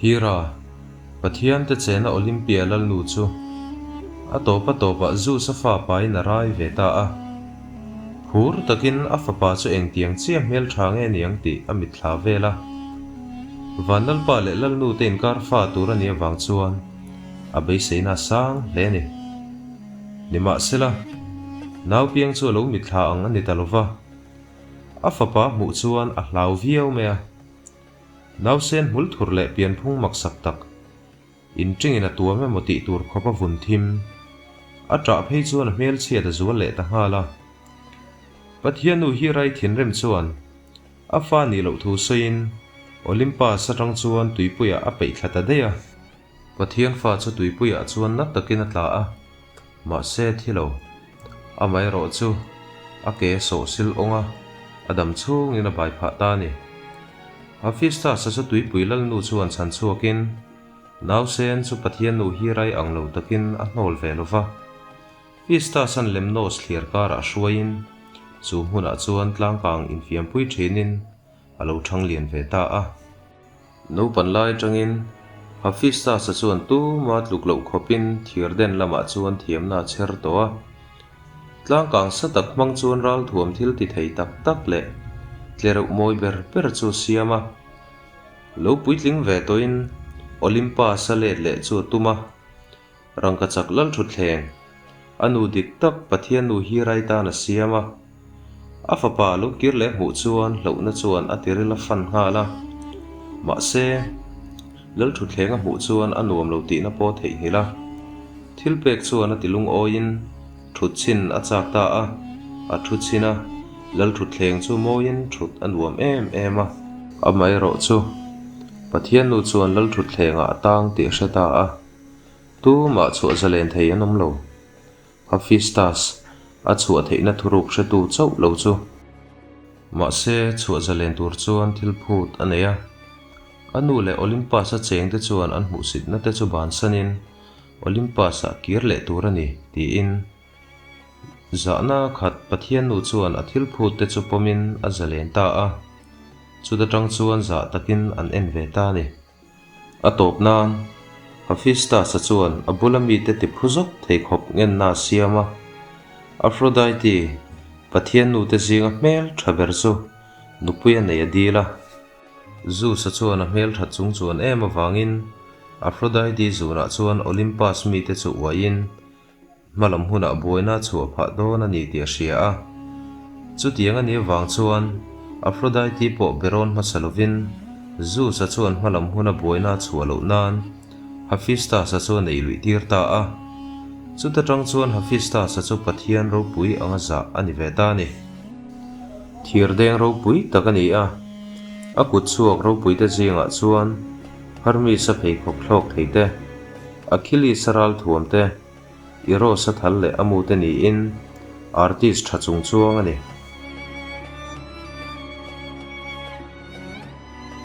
Hera, Pathian te chena Olympia lalnu chu a tawp a tawpah Zeus-a fa pain a rai ve ta a. Phur takin a fapa chu engtiang chiah hmeltha nge niang tih a mitthla vel a. Vanlalpa leh lalnu te inkar fa tur a nih avang chuan a beiseina a sang hle a ni. Nimahsela, naupiang chu a lo mitthla ang a ni ta lo va, a fapa hmuh chuan a hlau viau mai a. Nausen hmul thur leh pianphung maksak tak, inṭingin a tuam emaw tih tur khawp a vun thim. A ṭah phei chuan a hmelchhiat a zual leh ta nghal a. Pathiannu hi rai thinrim chuan a fa nih loh thu sawiin Olympus aṭang chuan tuipuiah a peih thla ta daih a. Pathian fa chu tuipuiah chuan na takin a tla a, mahse thi lo. Amaherawh chu a ke sawh sil awng a, a dam chhungin a bai phah ta a ni. Hephaestus-a chu tuipui lalnu chuan chhan chhuakin, Nausen chu Pathian nu hi rai ang lo takin a hnawl ve lo va. Hephaestus-a'n Lemnos thliar karah hruaiin, chu hmunah chuan tlangkang infiampui thinin a lo thang lian ve ta a. Naupan lai atangin Hephaestus-a chuan tuma tluk loh khawpin thirden lamah chuan thiamna a chher tawh a. Tlangkang sa tak hmang chuan ralthuam thil ti thei tak tak leh tlereuh mawi ber ber chu a siam a. Lo puitling ve tawhin Olympus-a let leh chu a tum a. Rangkachak Lalthutthleng, a nu dik tak Pathian nu hi rai tan a siam a. A fapa lo kir leh hmuh chuan hlauhna chuan a tiril a fan nghal a. Mahse, Lalthutthleng a hmuh chuan a nuam lo tihna pawh a theihnghilh a. Thil pek chuan a ti lungawiin thut chhin a chak ta a. A thu chhin a, Lalthutthleng chu mawiin thut a nuam em em a. Amaherawh chu, Pathian nu chuan Lalthutthlengah a tang tih a hre ta a. Tumah chhuah zalen thei an awm lo. Hephaestus a chhuah theihna thuruk hretu chauh lo chu. Mahse, chhuah zalen tur chuan thil phut a nei a. A nu leh Olympus-a chengte chuan an hmuhsitna te chu bansanin Olympus-ah kir leh tur a ni, tiin zahna khat Pathian nu chuan a thil phut te chu pawmin a zalen ta a. Chuta tang chuan zah takin an en ve ta a ni. A tawp nan, Hephaestus-a chuan a bula mite ti phu zawk thei khawp ngenna a siam a. Aphrodite, pathian nute zinga hmel tha ber chu nupui a nei a dil a. Zeus-a chuan a hmel that chung chuan em avangin Aphrodite zunah chuan Olympus mite chu uaiin Hmalam hunah buaina chhuah phah dawn a ni tih a hria a. Chutiang a nih avang chuan Aphrodite pawh berawn hmasa lovin Zeus-a chuan hmalam huna buaina chhuah loh nan Hephaestus-a chu a neih luih tir ta a. Chuta tang chuan Hephaestus-a chu Pathian ropui anga zah a ni ve ta a ni. Thirdeng ropui tak a ni a, a kut chhuak ropuite zingah chuan Hermes-a pheikhawk thlawk thei te, Achilles-a ralthuam te, Eros a thal leh a mute niin artist tha chung chuang a ni.